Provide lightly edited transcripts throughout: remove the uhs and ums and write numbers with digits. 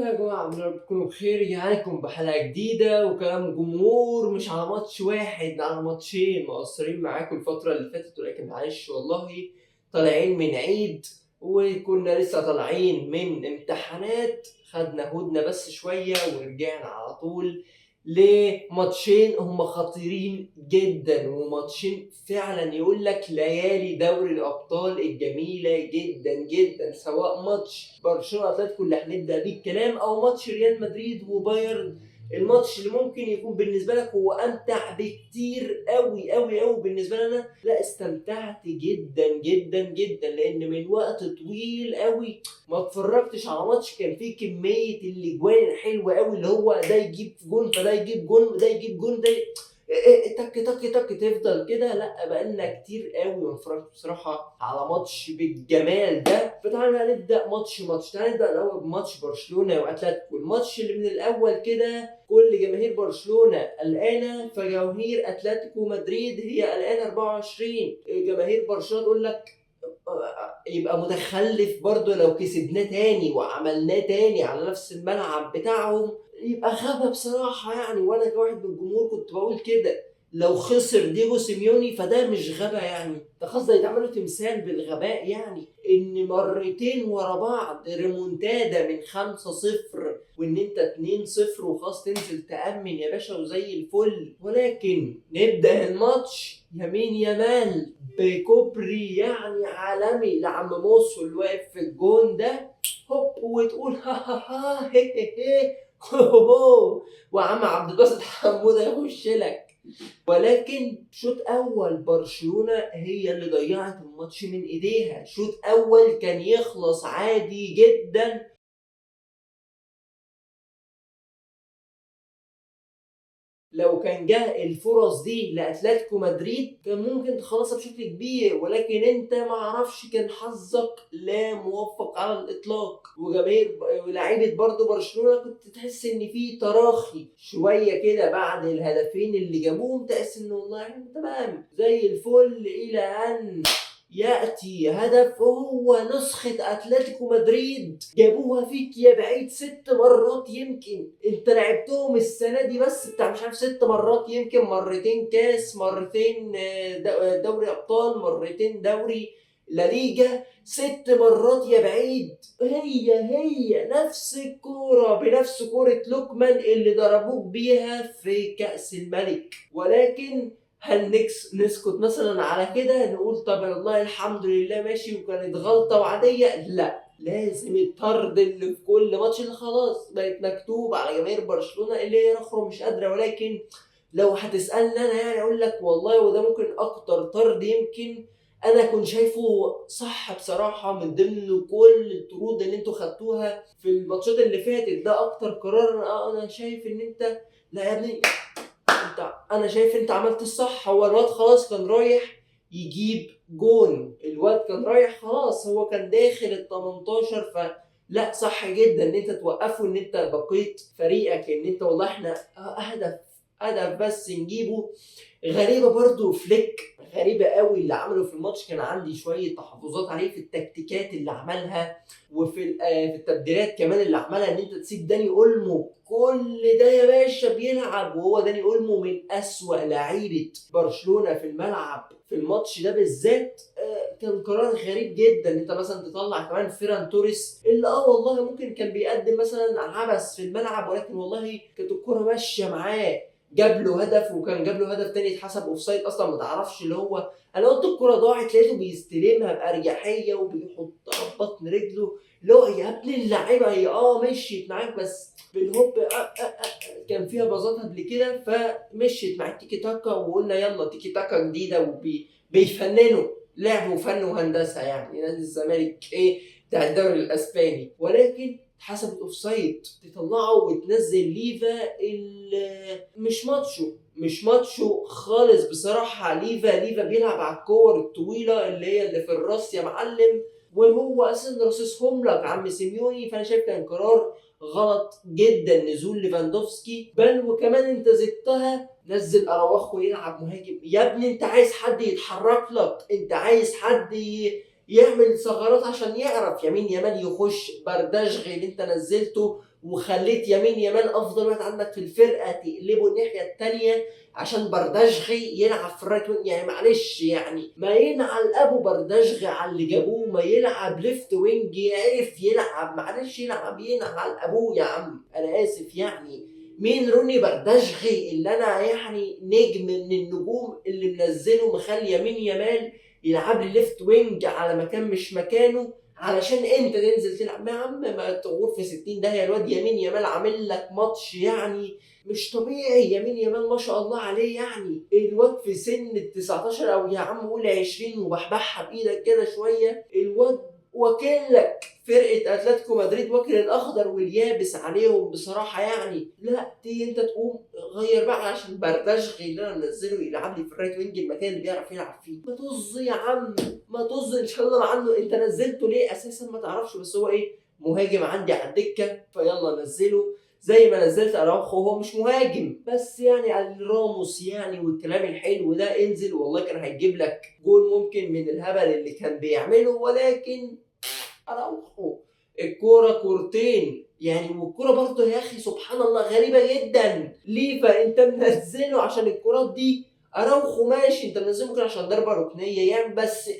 يا جماعة، عاملين إيه؟ تكونوا بخير. رجعلكم بحلقة جديدة وكلام جمهور، مش على ماتش واحد، على ماتشين. مقصرين معاكم الفترة اللي فاتت، ولكن معلش والله طالعين من عيد وكنا لسه طالعين من امتحانات، خدنا هدنة بس شوية ورجعنا على طول لماتشين هم خطيرين جدا، وماتشين فعلا يقول لك ليالي دوري الابطال الجميلة جدا جدا، سواء ماتش برشلونه اتلتيكو اللي هنبدا بيه الكلام او ماتش ريال مدريد وبايرن، الماتش اللي ممكن يكون بالنسبة لك هو امتع بكتير قوي قوي قوي بالنسبة لنا. لا، استمتعت جدا جدا جدا، لان من وقت طويل قوي ما اتفرجتش على ماتش كان فيه كمية الاجوان الحلوة قوي، اللي هو ده يجيب جون فده يجيب جون وده يجيب جون، ده تك تك تك تفضل كده. لا، بقالنا كتير قوي ما اتفرجتش بصراحة على ماتش بالجمال ده. فتعالى بقى نبدا ماتش ماتش. تعالى نبدا الاول بماتش برشلونه واتلتيكو، الماتش اللي من الاول كده كل جماهير برشلونه قلقانة، فجماهير اتلتيكو مدريد هي قلقانة 24. جماهير برشلونه تقول لك يبقى متخلف برضه لو كسبناه تاني وعملناه تاني على نفس الملعب بتاعهم، يبقى غبا بصراحة يعني. وأنا كواحد من الجمهور كنت بقول كده، لو خسر دييجو سيميوني فده مش غبا يعني، ده خلاص ده يتعمل له تمثال بالغباء يعني، إن مرتين ورا بعض ريمونتادا من 5-0 وإن أنت 2-0 وخلاص تنزل تأمن يا باشا وزي الفل. ولكن نبدأ الماتش يمين يمال بكوبري يعني عالمي لعم موسو اللي واقف في الجون ده، هوب وتقول ها ها ها هي هي هي هو هو، وعم عبد الباسط حموده يخش لك. ولكن شوط اول برشلونه هي اللي ضيعت الماتش من ايديها. شوط اول كان يخلص عادي جدا، لو كان جه الفرص دي لاتلتيكو مدريد كان ممكن تخلصها بشكل كبير، ولكن انت ما عرفش، كان حظك لا موفق على الاطلاق. وجماهير ولاعيبه برضو برشلونه كنت تحس ان في تراخي شوية كده بعد الهدفين اللي جابوهم، تحس ان والله احنا تمام زي الفل، الى ان يأتي هدف هو نسخة أتلتيكو مدريد جابوها فيك يا بعيد 6 مرات، يمكن انت لعبتهم السنة دي بس بتاع مش عارف 6 مرات، يمكن مرتين كاس، مرتين دوري أبطال، مرتين دوري لا ليجا، 6 مرات يا بعيد. هي نفس الكورة بنفس كورة لوكمان اللي ضربوك بيها في كأس الملك. ولكن هل نسكت مثلا على كده، نقول طب والله الحمد لله ماشي وكانت غلطة وعادية؟ لا، لازم الطرد اللي في كل ماتش اللي خلاص بقت مكتوب على جماهير برشلونة اللي هي رخرة مش قادرة. ولكن لو هتسألني أنا يعني أقول لك والله وده ممكن أكتر طرد يمكن أنا كنت شايفه صح بصراحة من ضمن كل الطرود اللي انتوا خدتوها في الماتشات اللي فاتت، ده أكتر قرار أنا شايف إن أنت لا يا ابني انا شايف انت عملت الصح. هو الواد خلاص كان رايح يجيب جون، الواد كان رايح خلاص، هو كان داخل ال 18، فلا صح جدا ان انت توقفه، ان انت بقيت فريقك، ان انت والله احنا هدف بس نجيبه. غريبة برضو فليك، غريبة قوي اللي عمله في الماتش، كان عندي شوية تحفظات عليه في التكتيكات اللي عملها وفي في التبديلات كمان اللي عملها، ان انت تسيب داني اولمو كل ده يا باشا بيلعب، وهو داني اولمو من اسوأ لعيبة برشلونة في الملعب في الماتش ده بالذات. كان قرار غريب جدا ان انت مثلا تطلع كمان فيران توريس اللي والله ممكن كان بيقدم مثلا عبث في الملعب، ولكن والله كانت الكرة ماشية معاه، جاب له هدف، وكان جاب له هدف تاني اتحسب offside اصلا ما تعرفش اللي هو انا قلت الكرة ضاعت، لقيته بيستلمها باريحية وبيحطها ببطن رجله، اللي هو يا ابن اللعيبة هي مشيت معاك بس بالهوب كان فيها باظات قبل كده فمشيت مع التيكي تاكا، وقلنا يلا تيكي تاكا جديدة وبيفننوا لعبوا فن وهندسة يعني نادي الزمالك ايه بتاع الدوري الاسباني. ولكن اتحسبت offside، تطلعه وتنزل ليفا مش ماتشه خالص بصراحة. ليفا بيلعب على الكور الطويلة اللي هي اللي في الراس يا معلم، وهو اصلا راصصهم لك عم سيميوني. فانا شايف كان قرار غلط جدا نزول ليفاندوفسكي، بل وكمان انت زدتها نزل اراوخو يلعب مهاجم. يا ابني انت عايز حد يتحرك لك، انت عايز حد يعمل ثغرات عشان يعرف يمين يمال يخش. بردشغي اللي انت نزلته وخليت يمين يامال افضل واحد عندك في الفرقة تقلبه الناحية الثانية عشان بردشغي يلعب في ال right wing. يعني معلش يعني ما ينعل ابو بردشغي على اللي جابوه، ما يلعب left wing، يعرف يلعب، معلش يلعب ينعل ابوه يا عم، انا اسف يعني. مين روني بردشغي اللي انا يعني نجم من النجوم اللي منزله مخلي يمين يامال يلعب لي left wing على مكان مش مكانه علشان انت تنزل تلعب؟ يا عم ما تغور في 60 داهية. الواد يمين يامال عامل لك ماتش يعني مش طبيعي، يمين يامال ما شاء الله عليه، يعني الواد في سن ال 19 او يا عم قول 20 وبحبحها بايدك كده شوية، الواد واكل لك فرقه اتلتيكو مدريد، واكل الاخضر واليابس عليهم بصراحة يعني. لا تيجي انت تقوم غير بقى عشان بردشغي اللي انا منزله يلعب لي في ال right wing المكان اللي بيعرف يلعب فيه. ما طز يا عم، ما طز ان شاء الله عنه، انت نزلته ليه اساسا ما تعرفش، بس هو ايه مهاجم عندي على الدكة فيلا نزله زي ما نزلت اراوخو هو مش مهاجم بس يعني على راموس يعني والكلام الحلو ده، انزل والله كان هيجيب لك جول ممكن من الهبل اللي كان بيعمله، ولكن اراوخو الكورة كورتين يعني. والكوره برضه يا اخي سبحان الله غريبة جدا، ليفا انت منزله عشان الكرات دي، اراوخو ماشي انت منزله ممكن عشان ضربه ركنيه يعني، بس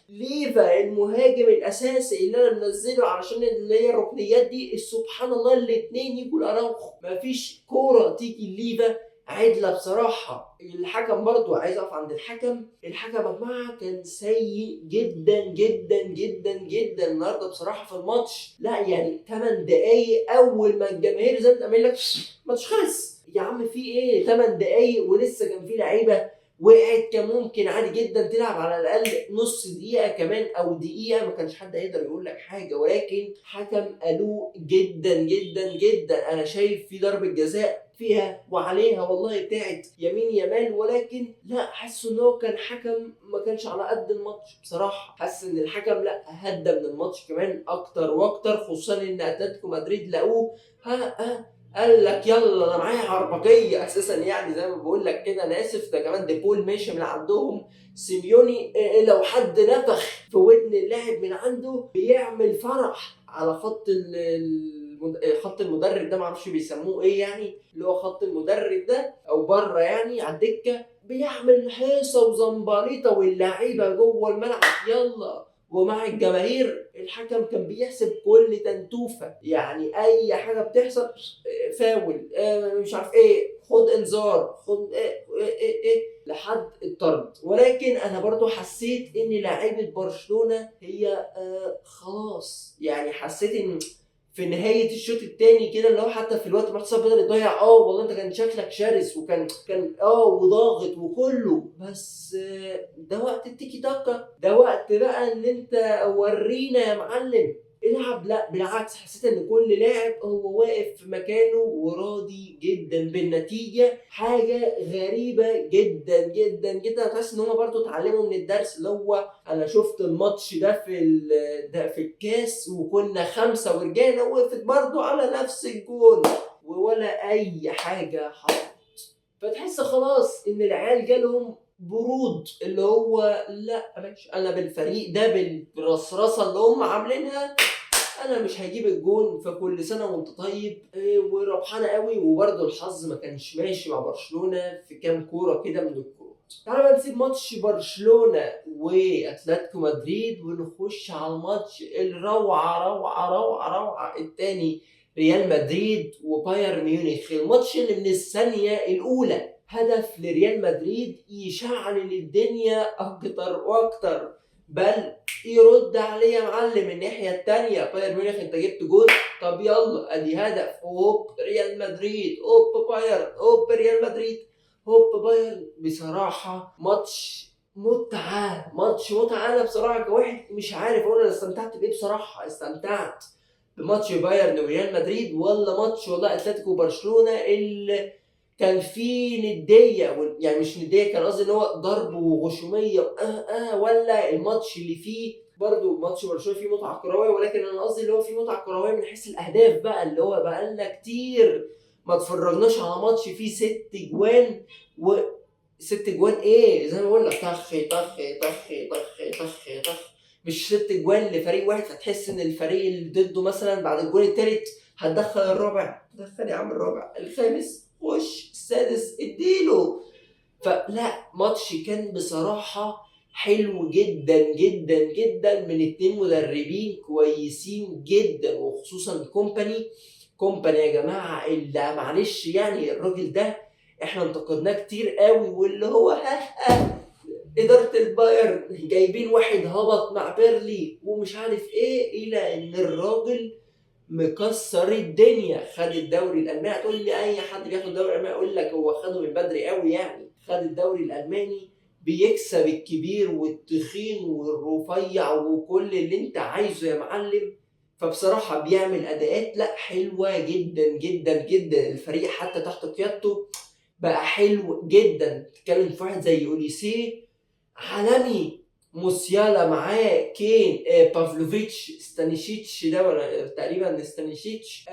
ليفا المهاجم الاساسي اللي انا منزله علشان اللي هي الركنيات دي، سبحان الله الاثنين يجوا لاراوخو، مفيش كورة تيجي ليفا عدله بصراحة. الحكم برضو عايز اقف عند الحكم، الحكم يا جماعة كان سيء جدا جدا جدا جدا النهارده بصراحة في الماتش. لا يعني 8 دقايق اول ما الجماهير زي ما تعمل لك الماتش خلص يا عم، في ايه 8 دقايق ولسه كان في لعيبة وقعت، كان ممكن عادي جدا تلعب على الاقل نص دقيقة كمان او دقيقة، ما كانش حد هيقدر يقول لك حاجة، ولكن حكم قالوه جدا جدا جدا. انا شايف في ضربه جزاء فيها وعليها والله بتاعت يمين يامال، ولكن لا حاسس ان هو كان حكم ما كانش على قد الماتش بصراحة، حاسس ان الحكم لا هدى من الماتش كمان اكتر واكتر، خصوصا ان اتلتيكو مدريد لقوه ها قال لك يلا انا معايا عربجيه اساسا، يعني زي ما بقول لك كده انا اسف، ده كمان ديبول ماشي من عندهم، سيميوني لو حد نفخ في ودن اللاعب من عنده بيعمل فرح على خط خط المدرب ده، معرفش بيسموه ايه يعني، اللي هو خط المدرب ده او بره يعني على الدكة، بيعمل حيصه وزمبريطه واللعيبة جوه الملعب يلا ومع الجماهير. الحكم كان بيحسب كل تنتوفه، يعني اي حاجة بتحصل فاول، مش عارف ايه، خد انذار، خد ايه ايه ايه, إيه لحد الطرد. ولكن انا برضو حسيت ان لاعيبه برشلونة هي خلاص يعني، حسيت ان في نهاية الشوط الثاني كده اللي هو حتى في الوقت ما بدل يضيع والله انت كان شكلك شرس وكان كان وضاغط وكله، بس ده وقت التيكي تاكا، ده وقت بقى ان انت ورينا يا معلم العب. لا بالعكس، حسيت ان كل لاعب هو واقف في مكانه وراضي جدا بالنتيجة، حاجة غريبة جدا جدا جدا. تحس ان هم برضو اتعلموا من الدرس اللي هو انا شفت الماتش ده في الكاس وكنا 5 ورجعنا وقفت برضو على نفس الجون ولا اي حاجة حصلت، فتحس خلاص ان العيال جالهم برود اللي هو لا ماشي انا بالفريق ده بالرصرصه اللي هم عاملينها انا مش هجيب الجون، فكل سنة وانت طيب وربحانه قوي. وبرده الحظ ما كانش ماشي مع برشلونة في كام كورة كده من الكروت. تعالى بقى نسيب ماتش برشلونة واتلتيكو مدريد ونخش على الماتش الروعة روعه روعه روعه الثاني، ريال مدريد وبايرن ميونخ. الماتش اللي من الثانية الاولى هدف لريال مدريد يشعل الدنيا اكتر واكتر، بل يرد عليه يا معلم الناحية الثانية بايرن ميونخ انت جبت جول، طب يلا ادي هدف، هوب ريال مدريد، هوب بايرن، هوب ريال مدريد، هوب بايرن. بصراحة ماتش متعه، ماتش متعه. انا بصراحة كواحد مش عارف اقول انا استمتعت بايه بصراحة، استمتعت بماتش بايرن وريال مدريد ولا ماتش والله اتلتيكو وبرشلونة اللي كان فيه نديه، يعني مش نديه، كان قصدي ان هو ضرب وغشوميه ولا الماتش اللي فيه برضه ماتش برشلونة فيه متعه كروية، ولكن انا قصدي اللي هو فيه متعه كروية من حيث الاهداف بقى، اللي هو بقى لنا كتير ما اتفرجناش على ماتش فيه 6 جوان و 6 جوان ايه زي ما بقول لك طخ طخ طخ طخ طخ طخ، مش 6 جوان لفريق واحد، فتحس ان الفريق اللي ضده مثلا بعد الجون الثالث هتدخل الرابع، دخل يا عم الرابع، الخامس خش، السادس اديله. فلا ماتش كان بصراحة حلو جدا جدا جدا من اتنين مدربين كويسين جدا، وخصوصا كومباني يا جماعة، اللي معلش يعني الراجل ده احنا انتقدناه كتير قوي، واللي هو ها إدارة البايرن جايبين واحد هبط مع بيرلي ومش عارف ايه، إلى ان الراجل مكسر الدنيا، خد الدوري الألماني. هتقول لي أي حد بياخد الدوري الألماني أقول لك هو خده من بدري قوي يعني، خد الدوري الألماني بيكسب الكبير والتخين والرفيع وكل اللي انت عايزه يا معلم. فبصراحة بيعمل أداءات لا حلوة جدا جدا جدا، الفريق حتى تحت قيادته بقى حلو جدا. تتكلم في واحد زي أوليسيه عالمي، موسيالا معاه، كين، بافلوفيتش، ستانيشيتش ده ولا تقريبا ستانيشيتش،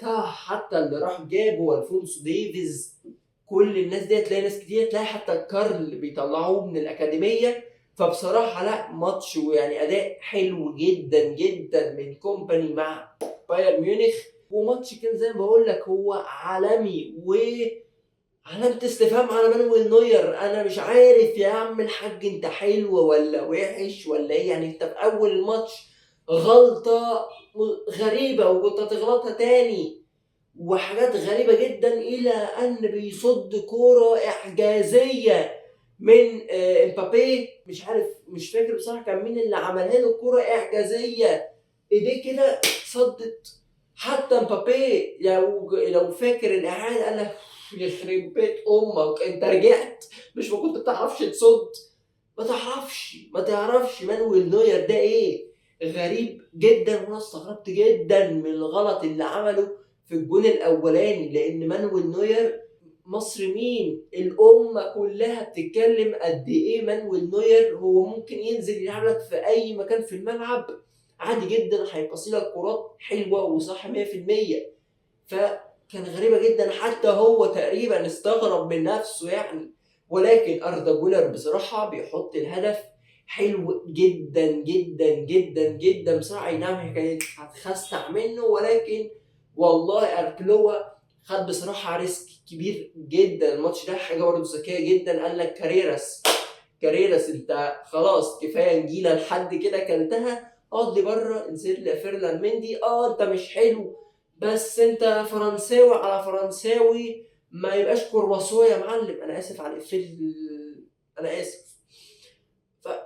تا حتى اللي راح جابه الفونسو ديفيز، كل الناس دي تلاقي ناس كتير، تلاقي حتى كارل اللي بيطلعوه من الأكاديمية. فبصراحة لا ماتش ويعني أداء حلو جدا جدا من كومباني مع بايرن ميونخ، وماتش كان زي ما بقول لك هو عالمي. و علامة استفهام على مانويل نوير، انا مش عارف يا عم الحاج انت حلو ولا وحش ولا ايه يعني، انت في اول الماتش غلطة غريبة وكنت هتغلطها تاني وحاجات غريبة جدا، الى ان بيصد كورة اعجازية من امبابي، مش عارف مش فاكر بصراحة كان مين اللي عملها له، كورة اعجازية ايديه كده صدت، حتى امبابي لو فاكر الاعادة قال لك يخرب بيت امك انت رجعت، مش ما كنت بتعرفش تصد، ما تعرفش مانويل نوير ده ايه، غريب جدا. وانا استغربت جدا من الغلط اللي عمله في الجون الاولاني، لان مانويل نوير مصر مين، الامة كلها بتتكلم قد ايه مانويل نوير هو ممكن ينزل يلعب لك في اي مكان في الملعب عادي جدا، هيباصي لك كرات حلوة وصح 100%. فكان غريبة جدا، حتى هو تقريبا استغرب من نفسه يعني. ولكن اردا جولر بصراحة بيحط الهدف حلو جدا جدا جدا جدا بصراحة، اي نعم هي كانت هتخستع منه، ولكن والله اركلوا خد بصراحة risk كبير جدا الماتش ده، حاجة برضه ذكية جدا. قال لك كاريراس انت خلاص كفاية نجيله لحد كده كلتها، اقعد لي بره، انزل لي فيرلاند مندي، انت مش حلو بس انت فرنساوي على فرنساوي ما يبقاش كرواسو يا معلم، انا اسف على الافيه، انا اسف.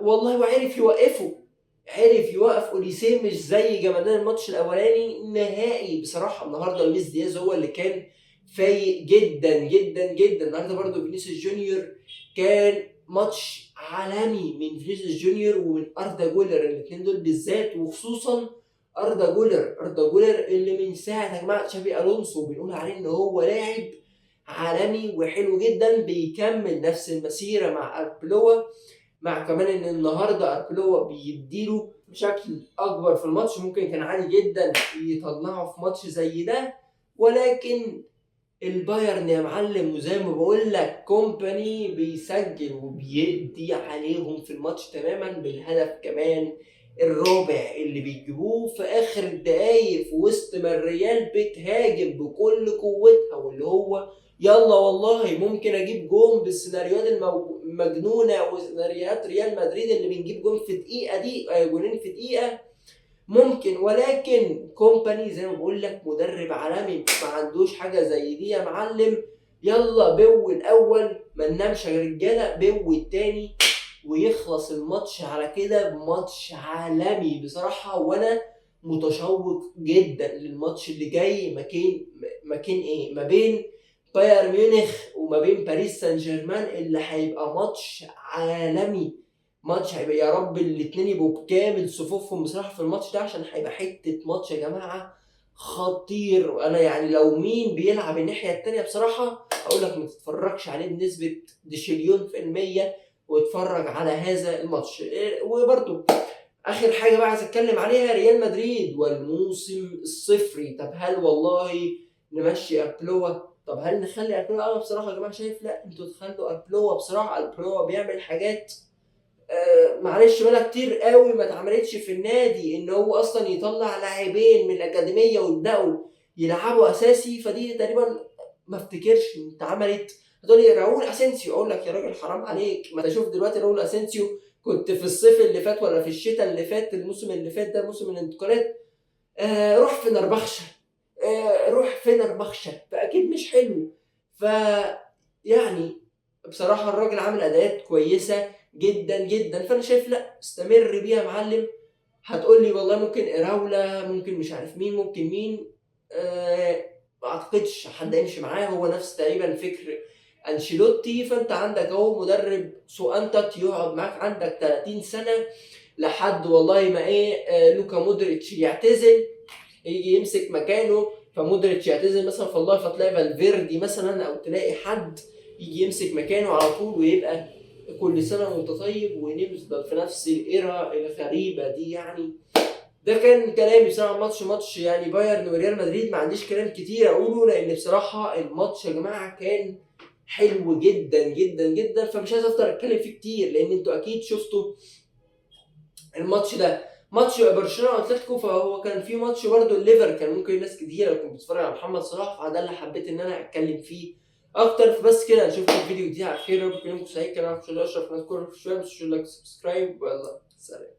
والله وعرف يوقفه، عرف يوقف اوليسيه مش زي جمدان الماتش الاولاني نهائي بصراحة. النهارده لويس دياز هو اللي كان فايق جدا جدا جدا. النهارده برضو فينيسيوس جونيور كان ماتش عالمي من فينيسيوس جونيور ومن اردا جولر، الاثنين دول بالذات، وخصوصا اردا جولر. اردا جولر اللي من ساعة يا جماعة تشافي الونسو بنقول عليه ان هو لاعب عالمي وحلو جدا، بيكمل نفس المسيرة مع اربلوا، مع كمان ان النهارده اربلوا بيديله بشكل اكبر في الماتش، ممكن كان عادي جدا يطلعه في ماتش زي ده. ولكن البايرن يا معلم، وزي ما بقول لك كومباني بيسجل وبيدي عليهم في الماتش تماما بالهدف كمان الرابع اللي بيجيبوه في اخر الدقايق في وسط ما الريال بتهاجم بكل قوتها، واللي هو يلا والله ممكن اجيب جون بالسيناريوهات المجنونة وسيناريوهات ريال مدريد اللي بنجيب جون في دقيقة دي، جونين في دقيقة ممكن. ولكن كومباني زي ما بقول لك مدرب عالمي ما عندوش حاجة زي دي يا معلم. يلا بو الاول، ما ننامش يا رجاله، بو التاني، ويخلص الماتش على كده بماتش عالمي بصراحة. وانا متشوق جدا للماتش اللي جاي، مكان ايه ما بين بايرن ميونخ وما بين باريس سان جيرمان، اللي هيبقى ماتش عالمي. ماتش هيبقى يا رب الاتنين يبقوا بكامل صفوفهم بصراحة في الماتش ده، عشان هيبقى حتة ماتش يا جماعة خطير. وانا يعني لو مين بيلعب الناحية التانية بصراحة اقول لك ما تتفرجش عليه بنسبة ديشليون في المية، واتفرج على هذا الماتش. وبرده اخر حاجة بقى عايز اتكلم عليها ريال مدريد والموسم الصفري. طب هل والله نمشي اربلوا؟ طب هل نخلي اربلوا؟ انا بصراحة يا جماعة شايف لا، انتوا تخلوا اربلوا بصراحة. اربلوا بيعمل حاجات معلش بقى كتير قوي ما اتعملتش في النادي، ان هو اصلا يطلع لاعبين من الاكاديمية ويبداوا يلعبوا اساسي، فدي تقريبا ما افتكرش ان اتعملت. هتقول لي راؤول اسينسيو، اقول لك يا راجل حرام عليك، ما تشوف دلوقتي راؤول اسينسيو كنت في الصيف اللي فات ولا في الشتاء اللي فات، الموسم اللي فات ده موسم الانتقالات، روح فنربخشة، روح فنربخشة، فاكيد مش حلو. ف يعني بصراحة الراجل عامل اداءات كويسة جدا جدا، فانا شايف لا استمر بيها يا معلم. هتقول لي والله ممكن اراولا، ممكن مش عارف مين، ممكن مين، ما اعتقدش حد يمشي معاه، هو نفس تقريبا فكر انشيلوتي. فانت عندك اهو مدرب سؤنتت يقعد معاك عندك 30 سنة لحد والله ما ايه، لوكا مودريتش يعتزل يجي يمسك مكانه، فمودريتش يعتزل مثلا فالله، فتلاقي فالفيردي مثلا او تلاقي حد يجي يمسك مكانه على طول، ويبقى كل سنة وانت طيب، ونفضل في نفس ال era الغريبة دي. يعني ده كان كلامي بصراحة. ماتش يعني بايرن وريال مدريد ما عنديش كلام كتير اقوله، لان بصراحة الماتش يا جماعة كان حلو جدا جدا جدا، فمش عايز افضل اتكلم فيه كتير لان انتوا اكيد شفتوا الماتش ده، ماتش برشلونه واتلتيكو. فهو كان في ماتش برده الليفر، كان ممكن ناس كتيرة تكون بتتفرج على محمد صلاح، فده اللي حبيت ان انا اتكلم فيه اكتر. فبس كده، نشوفكم في فيديو جديد على خير. رب يكون يومكم سعيد. كان معاكم اشرف، نذكر شوية، ما تنسوش like subscribe، ويلا سلام.